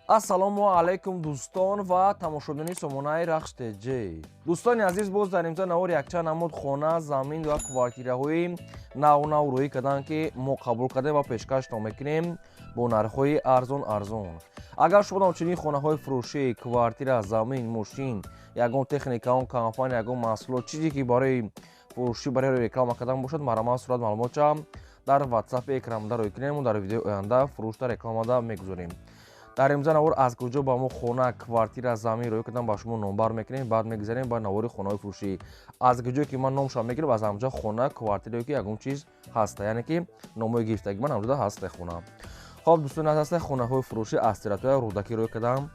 Ассалому алайкум, дӯстон ва тамошобинони сомонаи Рахш ТЖ. Дӯстони азиз, боз дар имзо навор якчанд намуд хона, замин ва квартираҳои навнав рӯӣ карданд, ки мо қабул кардем ва пешкаштон мекунем бо нархҳои арзон арзон. Агар шумо чунин хонаҳои фурӯшӣ, квартира, замин, мошин, ягон техника, он компания, ягон маҳсулот, чизе ки барои фурӯшӣ, барои реклама кардан бошад, марҳамат, сурат маълумотча дар ватсапи экранда рӯй кунем. Дар видеои оянда фурӯшта, рекламада мегузорем. Дар имза навор аз куҷо ба мо хона, квартира, замин рӯй кардан, ба шумо номбар мекунем. Баъд мегузарем ба навори хонаҳои фурӯшӣ. Аз куҷое ки ман номшам мегирам, аз ҳамҷа хона, квартира ки ягон чиз ҳаста, яъне ки номҳои гирифтаги ман ҳамҷода ҳаста хона. Хоб, дӯстони азиз, ҳастаи хонаҳои фурӯшӣ аз территорияи Рӯдакӣ рӯй кардам,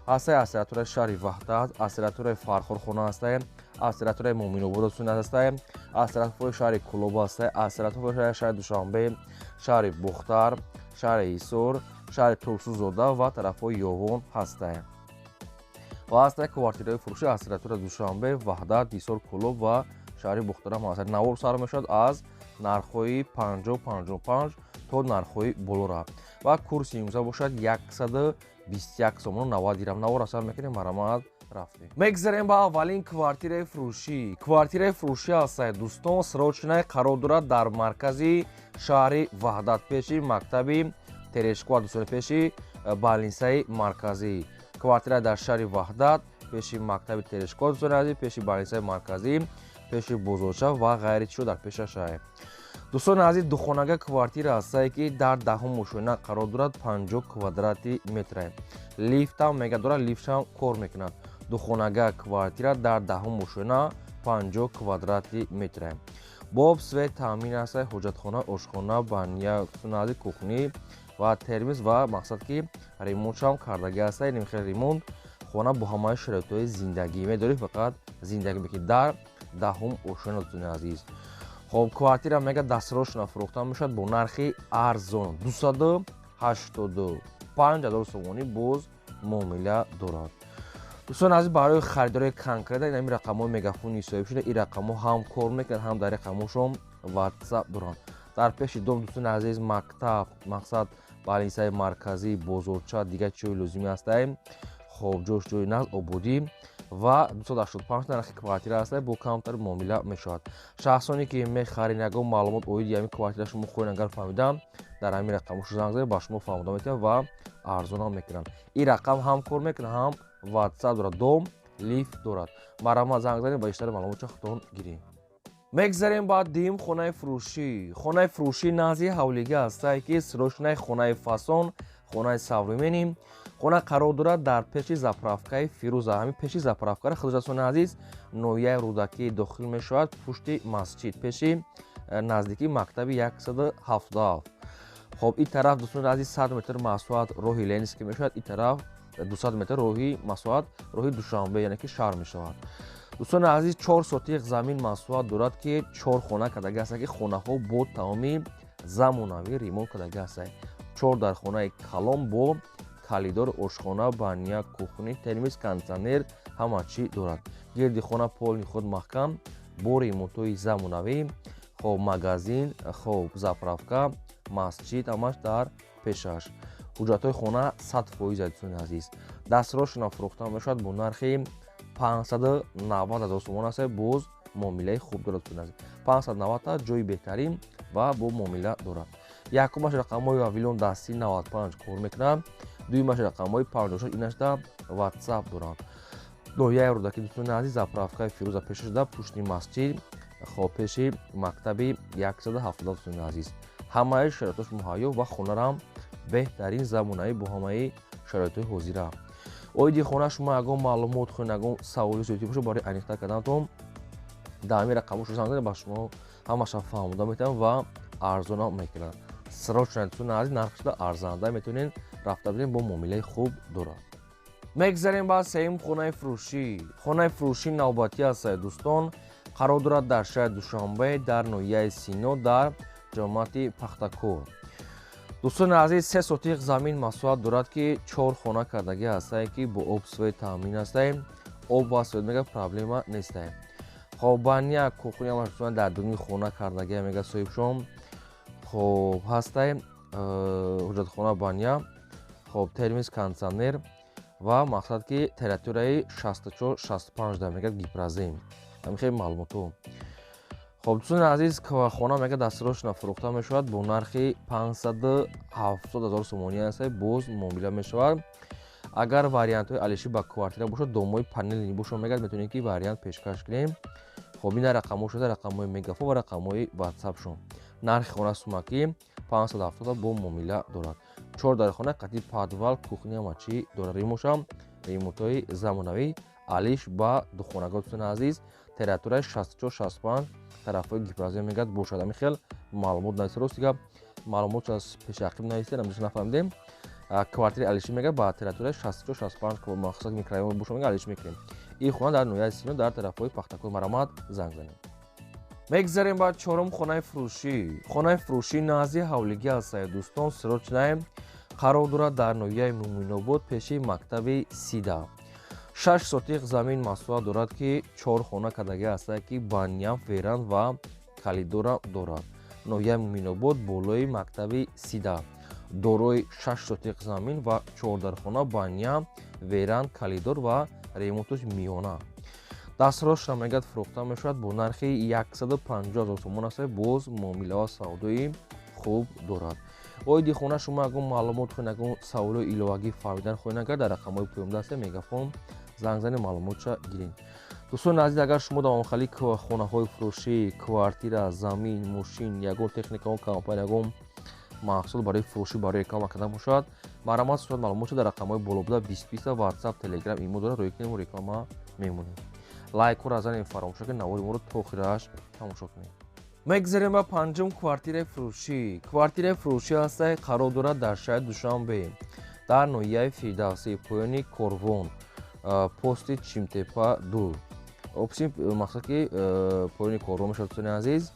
ҳастаи аз территорияи шаҳри Ваҳдат, аз территорияи Фархор хона ҳастае, аз территорияи Муъминобод, дӯстони азиз, ҳастае аз тарафҳои шаҳри Кӯлоб, ҳастае аз тарафҳои шаҳри Душанбе, шаҳри Бухтар, шаҳри Ҳисор, шаҳри Турсунзода ва тарафҳои Ёвон ҳастае. Ва ҳастаи квартираҳои фурӯшӣ аз территорияи Душанбе, Ваҳдат, Ҳисор, Кӯлоб ва шаҳри Бухтарам ҳастад. Навор сар мешавад аз нархҳои 50-55 то нархҳои болора ва курси имрӯза бошад 121 сомону 90 дирам. Навор асар мекунем, марҳамат, рафтем. Мегзарем ба аввалин квартираи фурӯшӣ. Квартираи фурӯшӣ ҳастад, дӯстон, срочный, қарор дорад дар маркази шаҳри Ваҳдат, пеши мактаби Терешкова, дӯстони, пеши больницаи марказӣ. Квартира дар шаҳри Ваҳдат, пеши мактаби Терешкова, дӯстони азиз, пеши больницаи марказӣ, пеши бозорча ва ғайри чизо дар пешашае. Дӯстони азиз, духонага квартира ҳастае, ки дар даҳум ошёна қарор дорад, 50 квадрати метре. Лифтам мега дорад, лифтшам кор мекунад. Духонага квартира дар даҳум ошёна, 50 квадрати метре, бо об, свет таъмин аст. Ҳоҷатхона, ошхона, баня, дӯстони, кухня ва термиз ва мақсад ки ремонтшам кардагӣ аст. Ин хел ремонт хона бо ҳамаи шароитҳои зиндагӣ медорӣ, фақат зиндагӣ мекунӣ дар даҳум ошёна, дӯстони азиз. Хоб, квартира мега дастрочно фурӯхта мешавад бо нархи арзон, 285 000 сомонӣ, боз муомила дорад. Дӯстони азиз, барои харидорои конкретно инами рақамҳои мегафони соҳиб шуда. Ин рақамҳо ҳам кор мекунад, ҳам дар рақамҳошон ватсап доранд. Дар пеши дом, дӯстони азиз, мактаб, мақсад больницаи марказӣ, бозорча, дигар чизҳои лозимӣ ҳастаем. Хоб, ҷош ҷои нағз, ободӣ ва 285 нархи квартира аст, бо камтар муомила мешавад. Шахсоне ки мехарен, ягон маълумот оиди ҳамин квартира шумо хоҳед агар фаҳмидам, дар ҳамин рақамҳо занг занед, ба шумо фаҳмода метавонад ва арзонам мекунанд. Ин рақам ҳам кор мекунад, ҳам ватсап дорад, дом лифт дорад. Марҳамат, занг занед, ба иштари маълумотча худтон гиред. Мегзарем ба дуюм хонаи фурӯшӣ. Хонаи фурӯшӣ назди ҳавлига ҳастае, ки срочный, хонаи фасон, хонаи современный. Хона қарор дорад дар пеши заправкаи Фирӯза, ҳамин пеши заправкаро, худҷасони азиз, ноҳияи Рӯдакӣ дохил мешавад, пушти масҷид, пеши наздикии мактаби 177. Хоб, ин тараф, дӯстони азиз, 100 метр масоҳат роҳи Ленинский мешавад, ин тараф 200 метр роҳи масоҳат роҳи Душанбе, яъне ки шаҳр мешавад. Дӯстони азиз, 4 сотих замин масоҳат дорад, ки чор хона кардаги ҳастанд, ки хонаҳо бо тамоми замонавӣ ремонт кардаги ҳастанд. Чор дар хонаи калон бо калидор, ошхона, баня, кухня, термиз, кондитсионер, ҳама чӣ дорад. Гирди хона полный худ маҳкам бо ремонтҳои замонавӣ. Хоб, магазин, хоб, заправка, масҷид, ҳамаш дар пешаш. Ҳуҷҷатҳои хона 100%, дӯстони азиз. Дастрочно фурӯхта мешавад бо нархи 590 000 сомон аст, боз муомилаи хуб дорад. Дӯстони азиз, 590 ҷои беҳтарин ва бо муомила дорад. Якумаш рақамҳои Вавилон дастӣ 95 кор мекунад, дуюмаш рақамҳои 56, инашда ватсап доранд. Ноҳияи Рӯдакӣ, дӯстони азиз, заправкаи Фирӯза пеша шуда, пушти масҷид, хоб, пеши мактаби 170. Дӯстони азиз, ҳамаи шароитош муҳайё ва хонарам беҳтарин, замонавӣ, бо ҳамаи шароитҳои ҳозира. Оиди хона шумо ягон маълумот хоҳед, ягон саволи зиёдӣ бошад, барои аниқтар карданатон дар ҳамин рақамҳо занг занед, ба шумо ҳамаша фаҳмода метавонад ва арзонам мекунад. Срочно, дӯстони азиз, нархшда арзанда, метавонед рафта бинед, бо муомилаи хуб дорад. Мегзарем ба сеюм хонаи фурӯшӣ. Хонаи фурӯшӣ навбатӣ аст, дӯстон, қарор дорад дар шаҳри Душанбе, дар ноҳияи Сино, дар ҷамоати Пахтакор. Дӯстони азиз, 3 сотих замин масоҳат дорад, ки чор хона кардагӣ ҳастае, ки бо об, свет таъмин ҳастае. Об ва свет мега проблема нестае. Хоб, баня, кухня дар дуни хона кардагӣ мега соҳибшон. Хоб, ҳастае ҳуҷҷатхона, баня. Хоб, термис, кондитсионер ва мақсад ки территорияи 64-65 да мегӯяд гипрозем. Ҳамин хеле маълумотҳо. Хоб, дӯстони азиз, хона мега дастрочно фурӯхта мешавад бо нархи 570 000 сомонӣ аст, боз муомила мешавад. Агар вариантҳои алиши ба квартира бошад, домои панелни бошад, мегӯяд, метавонем ки вариант пешкаш кунем. Хоб, ина рақамҳо шуда, рақамҳои мегафон ва рақамҳои ватсапшон. Нархи хона сумакӣ 570 бо муомила дорад. Чор дар хона қати подвал, кухня, ҳама чӣ дорад. Ремонтшам ремонтҳои замонавӣ, алиш ба духонагоҳ. Дӯстони азиз, территорияи 64-65 тарафҳои гипрозем мегӯяд бошад. Ҳамин хел маълумот нависта. Рости гап, маълумот аз пешақиб нависта, ҳамҷош нафаҳмидем. Квартираи алиши мегӯяд ба территорияи 64-65 мақсад микрорайон бошад, мегӯяд, алиш мекунем. Ин хона дар ноҳияи Сино, дар тарафҳои Пахтакор. Марамат, занг занем. Мегзарем ба чорум хонаи фурӯшӣ. Хонаи фурӯшӣ назди ҳавлигӣ ҳастае, дӯстон, срочно қарор дорад дар ноҳияи Муъминобод, пеши мактаби Сида. 6 сотих замин масоҳат дорад, ки чор хона кардагӣ ҳастае, ки баня, веранда ва коридора дорад. Ноҳияи Муъминобод, болои мактаби Сида, дорои 6 сотих замин ва чордархона, баня, веранда, коридор ва ремонтош миёна. Дастрочно мегӯяд фурӯхта мешавад бо нархи 150 000 сомон аст, боз муомила ва савдои хуб дорад. Оиди хона шумо ягон маълумот хоҳед, ягон саволои иловагӣ фаҳмидан хоҳед, агар дар рақамҳои поёнда аст мегафон, занг зани, маълумотша гиред. Дӯстони азиз, агар шумо дар онхали хонаҳои фурӯшӣ, квартира, замин, мошин, ягон техника, компания, ягон маҳсул барои фурӯшӣ, барои реклама кардан бошад, марҳамат, сурат маълумотшо дар рақамҳои боло буда 20 20 ватсап, телеграм, имо дорад, рӯй кунем, реклама мемонем. Лайкҳоро занем, фаромӯш накунед, навори моро то охираш тамошо кунед. Мегзарем ба панҷум квартираи фурӯшӣ. Квартираи фурӯшӣ ҳастае, қарор дорад дар шаҳри Душанбе, дар ноҳияи Фирдавсӣ, поёни Корвон, пости Чимтепа 2 опси. Мақсад ки поёни Корвон мешавад, дӯстони азиз,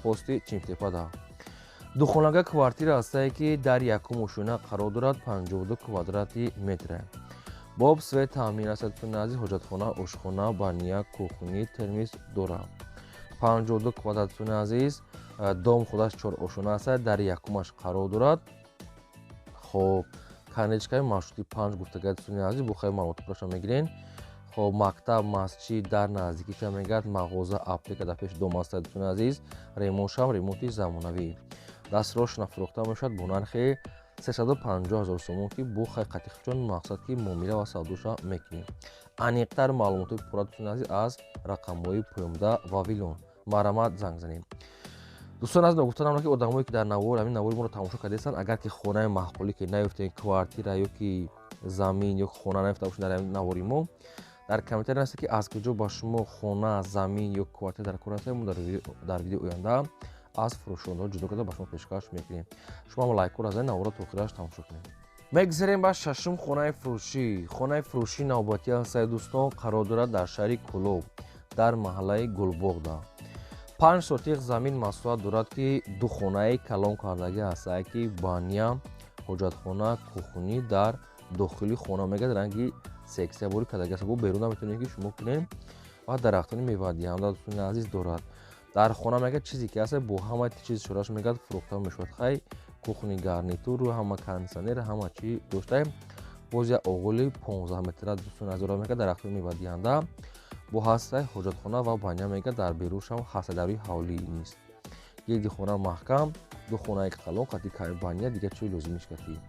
пости Чимтепа да. Духонага квартира ҳастае, ки дар якум ошёна қарор дорад, 52 квадрати метре, бо об, свет таъмин аст. Дӯстони азиз, ҳоҷатхона, ошхона, баня, кухня, термис дорад. 52 квадрат, дӯстони азиз. Дом худаш чор ошёна аст, дар якумаш қарор дорад. Хоб, конечкаи маршрути 5 гуфтага, дӯстони азиз, бо хайр маълумотро мегирен. Хоб, мактаб, масҷид дар наздикиша мегӯяд, мағоза, аптека дар пеши дом аст. Дӯстони азиз, ремонтшам ремонти замонавӣ. Дастрочно фурӯхта мешавад бо нархи 350 000 сомон, ки бо хай қатиқчон мақсад ки муомила ва савдоша мекунем. Аниқтар маълумоти пурра, дӯстони азиз, аз рақамҳои поёнда Вавилон, марҳамат, занг занем. Дӯстон азиз, ногуфта ки одамое ки дар навор, ҳамин навори моро тамошо кардаистанд, агар ки хонаи маъқулӣ ки наёфтем, квартира ё ки замин ё хона наёфта бошед, дар ҳамин навори мо дар комментария нависед, ки аз куҷо ба шумо хона, замин ё квартира дар кор аст. Мо дар видеои оянда аз фурӯшондаҳо ҷудо карда ба шумо пешкаш мекунем. Шумо ҳам лайкҳоро занед, наворро то охираш тамошо кунед. Мегзарем ба шашум хонаи фурӯшӣ. Хонаи фурӯшӣ навбатӣ ҳастаи, дӯстон, қарор дорад дар шаҳри Кӯлоб, дар маҳаллаи Гулбоғда. 5 сотих замин масоҳат дорад, ки ду хонаи калон кардагӣ ҳастае, ки баня, ҳоҷатхона, кухня дар дохили хона мегӯяд, ранги сексия борӣ кардагӣ аст, бо берун наметавонед ки шумо кунем, ва дарахтони мевадиҳанда, дӯстони азиз, дорад. Дар хона мегӯяд чизе ки ҳаст, бо ҳама чиз шудааш мегӯяд фурӯхта мешавад. Хай, кухни гарнитуру ҳама, кондитсионер, ҳама чӣ доштаем. Боз як оғоли 15 метра, дӯстони азиз, дорад, мегӯяд, дарахтони мевадиҳанда бо ҳастай, ҳоҷатхона ва баня мегӯяд дар беруншам ҳаста, дар рӯи ҳавлӣ нест. Гирди хона маҳкам, ду хонаи калон қати баня, дигар чизи лозимиш кати.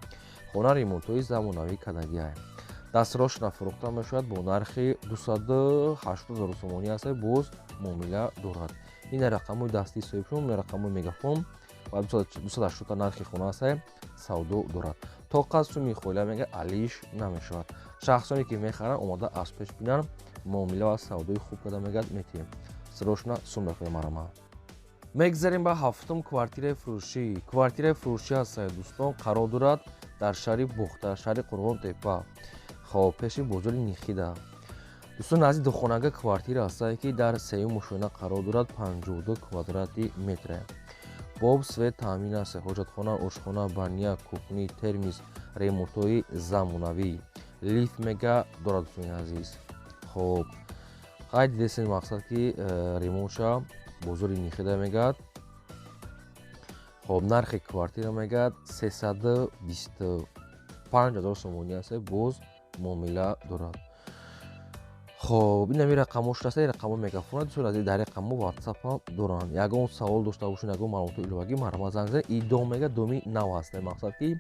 Хона ремонтҳои замонавӣ кардагиай. Дастрочно фурӯхта мешавад бо нархи 280 000 сомонӣ аст, боз муомила дорад. Ин рақамҳои дастии соҳибшон, рақамҳои мегафон ва 280 нархи хона аст, савдо дорад. То қад суми хоила мега алиш намешавад. Шахсоне ки мехаранд, омода аз пеш бинанд, муомила ва савдои хуб карда мегӯяд метиҳем. Срочно сум бахӯед, марҳамат. Мегзарем ба ҳафтум квартираи фурӯшӣ. Квартираи фурӯшӣ ҳастае, дӯстон, қарор дорад дар шаҳри Бохтар, шаҳри Қурғонтепа, хоб, пеши бозори Нихида. Дӯстони азиз, духонага квартира ҳастае, ки дар сеюм ошёна қарор дорад, 52 квадрати метре, бо об, свет таъмин аст, ҳоҷатхона, ошхона, баня, кухня, термис, ремонтҳои замонавӣ, лифт мега дорад, дӯстони азиз. Хоб, қайд дидесен, мақсад ки ремонтша бозори Нихида мегӯяд. Хоб, нархи квартира мегӯяд 320 5000 сомонӣ аст, боз муомила дорад. Хоб, ин ҳами рақамҳо шудааст, рақамҳо мегафон, дӯстони азиз, дар рақамҳо WhatsApp ҳам доранд. Ягон савол дошта бошед, ягон маълумоти иловагӣ, марҳамат, занг занед. И дом мега доми нав аст, мақсад ки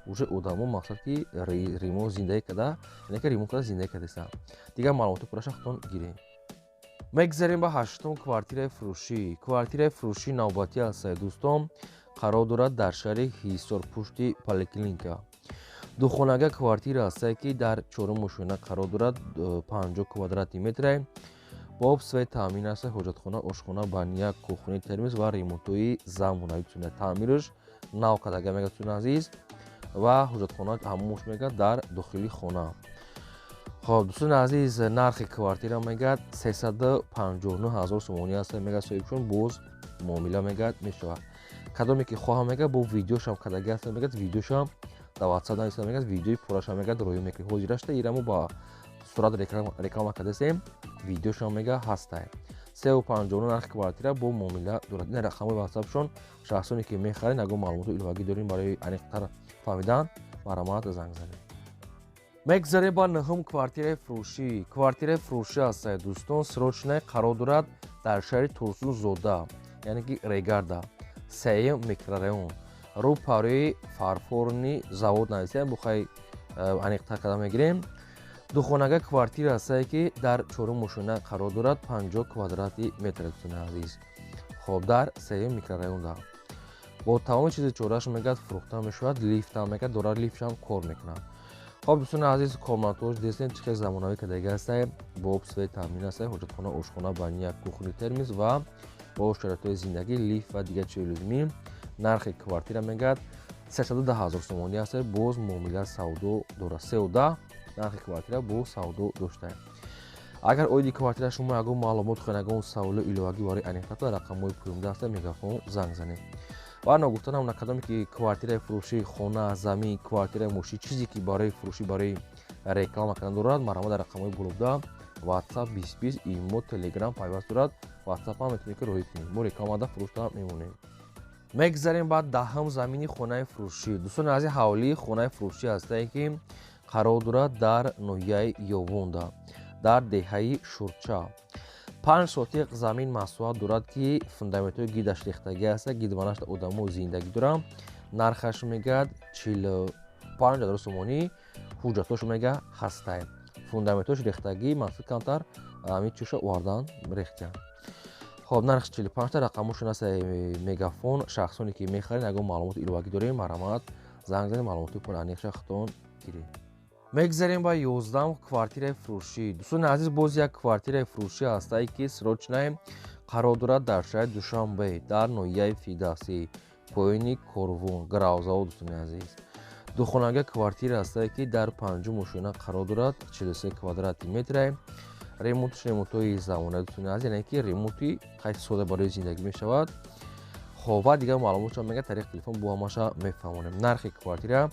уже одамо, мақсад ки ремонт зиндагӣ карда, яъне ки ремонт карда зиндагӣ кардастанд. Дигар маълумоти пурраша худтон гиред. Мегзарем ба ҳаштум квартираи фурӯшӣ. Квартираи фурӯшӣ навбатӣ аст, дӯстон, қарор дорад дар шаҳри Ҳисор, пушти поликлиника. Духонага квартира ҳастае, ки дар чорум ошёна қарор дорад, 50 квадрати метре, бо об, свет таъмин аст, ҳоҷатхона, ошхона, баня, кухни, термоз ва ремонтҳои замонавӣ. Таъмираш нав кардага мега, дӯстони азиз, ва ҳоҷатхона ҳамомуш мега дар дохили хона. Хоб, дӯстони азиз, нархи квартира мегӯяд 359 ҳазор сомонӣ аст, мега соҳибшон, боз муомила мегӯяд мешавад. Кадоме ки хоҳам, мегӯяд, бо видеошам кардагӣ аст, мегӯяд, видеошам дар WhatsApp нависта, мегӯяд, видеои пуррашам, мегӯяд, роҳӣ мекунем. Ҳозирашта ирамо ба сурат реклама кардастем, видеошам, мега, ҳастай. 359 нархи квартира, бо муомила дорад. Ин рақамҳои ватсапшон, шахсоне ки мехаред, ягон маълумоти иловагӣ дорем барои аниқтар фаҳмидан, марҳамат, занг занед. Мегзарем ба нӯҳум квартираи фурӯшӣ. Квартираи фурӯшӣ ҳастае, дӯстон, срочный, қарор дорад дар шаҳри Турсунзода, яъне ки Регарда, сеюм микрорайон, рӯ парои фарфорный завод нависем, бухай аниқтар карда мегирем. Духонага квартира ҳастае, ки дар чорум ошёна қарор дорад, 50 квадрати метр, дӯстони азиз. Хоб, дар сеюм микрорайонда бо тамоми чизи чораш, мегӯяд, фурӯхта мешавад. Лифтам, мегӯяд, дорад, лифтшам кор мекунад. Хоб, дӯстони азиз, комнатаош дестем, чӣ хел замонавӣ кардагӣ ҳастае, бо об, свет таъмин ҳастае, ҳоҷатхона, ошхона, баня, кухни, термоз ва бо шароитҳои зиндагӣ, лифт ва дигар чизи лозимӣ. Нархи квартира, мегӯяд, 310 ҳазор сомонӣ ҳастае, боз муомила савдо дорад. 3,10 нархи квартира, бо савдо доштае. Агар оиди квартира шумо ягон маълумот хоҳед, ягон саволу иловагӣ барои аниқтар, рақамҳои поёнда ҳаста, мегафон занг занед. Ва ногуфтанам, на кадоме ки квартираи фурӯшӣ, хона, замин, квартираи мошин, чизе ки барои фурӯшӣ, барои реклама кардан дорад, марҳамат, дар рақамҳои болобуда WhatsApp, 2020, имо, Telegram пайваст дорад. WhatsApp ҳам метавонед ки роҳӣ кунед, мо рекламада фурӯшта мемонем. Мегзарем ба 10-ум замини хонаи фурӯшӣ. Дӯстони азиз, ҳавлии хонаи фурӯшӣ ҳастае, ки қарор дорад дар ноҳияи Ёвонда, дар деҳаи Шурча. 5 сотиқ замин масоҳат дорад, ки фундаментҳои гидаш рехтагӣ аст, гидванашта одамо зиндагӣ доранд. Нархаш, мегӯяд, 45 000 сомонӣ. Ҳуҷҷатҳош, мега, ҳастай, фундаментҳош рехтагӣ, мақсад камтар ҳамин чиша овардан, рехтиян. Хоб, нархш 45-та, рақамошон аст, мегафон. Шахсоне ки мехаред, ягон маълумоти иловагӣ дорем, марҳамат, занг занед, маълумоти пураниқша худтон гиред. Мегзарем ба 11-ум квартираи фурӯшӣ. Дӯстони азиз, боз як квартираи фурӯшӣ ҳастае, ки срочный, қарор дорад дар шаҳри Душанбе, дар ноҳияи Фирдавсӣ, поёни Корвон, Гравзавод. Дӯстони азиз, духонага квартира ҳастае, ки дар панҷум ошёна қарор дорад, 43 квадрати метре. Ремонтш ремонтҳои замона, дӯстони азиз, яъне ки ремонти қайси сода барои зиндагӣ мешавад. Хоб, ва дигар маълумотшо, мега, тариқи телефон бо ҳамаша мефаҳмонем. Нархи квартира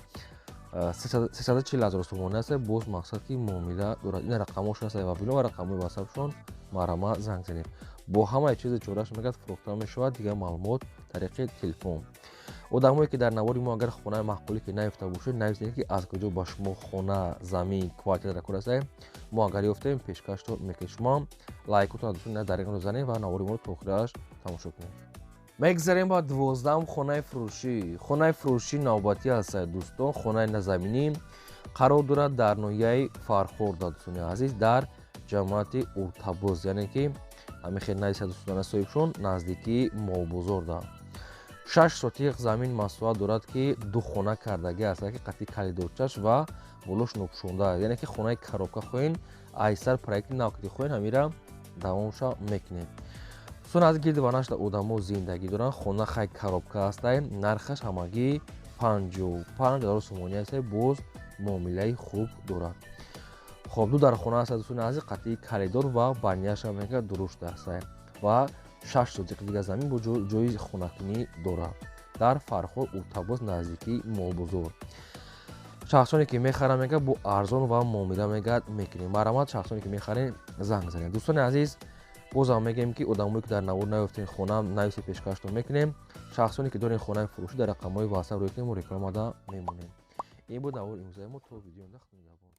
340 ҳазор сомонӣ аст, боз мақсад ки муомила дорад. Ин рақамҳошон аст вабино ва рақамҳои ватсапшон, марҳамат, занг занед. Бо ҳамаи чизи чораш, мегӯяд, фурӯхта мешавад. Дигар маълумот тариқи телефон. Одамое ки дар навори мо агар хонаи маъқулӣ ки наёфта бошед, нависед, ки аз куҷо ба шумо хона, замин, квартира дар кор ҳастае. Мо агар ёфтем, пешкаштон мекунем. Шумо лайкотон, дӯстон, дар занед ва навори моро то охираш тамошо кунед. Мегзарем ба 12-ум хонаи фурӯшӣ. Хонаи фурӯшӣ навбатӣ ҳастад, дӯстон, хонаи назаминӣ, қарор дорад дар ноҳияи Фархорда, дӯстони азиз, дар ҷамоати Уртабоз, яъне ки ҳамин хел нависа, дӯстона, соҳибшон, наздикии молбозорда. 6 сотиқ замин масоҳат дорад, ки ду хона кардагӣ аст, ки қатъи калидорчаш ва болош нопӯшонда, яъне ки хонаи коробка хоҳен, айсар проекти нав ки хоҳен, ҳамира давомша мекунед. Дӯстон, аз гирди ванашда одамо зиндагӣ доранд. Хона хай коробка ҳастай. Нархаш ҳамагӣ 55 000 сомонӣ ҳастай, боз муомилаи хуб дорад. Хоб, ду дар хона аст, дӯстони азиз, қатъии калидор ва баняша, мега, дуруст ҳастай ва 6 сотиқи дигар замин бо ҷои хонакунӣ дорад дар Фархор, Уртабоз, наздикии молбозор. Шахсоне ки мехаранд, мега, бо арзон ва муомила, мегӯяд, мекунем. Марҳамат, шахсоне ки мехарем, занг занед. Дӯстони азиз, бозам мегӯем, ки одамое ки дар навор наёфтем хона, нависе, пешкаштон мекунем. Шахсоне ки дорем хонаи фурӯшӣ, дар рақамҳои ватсап рӯй кунем, мо рекламада мемонем. Ин буд навори имрӯзаи мо. То видео, худо нигаҳбон.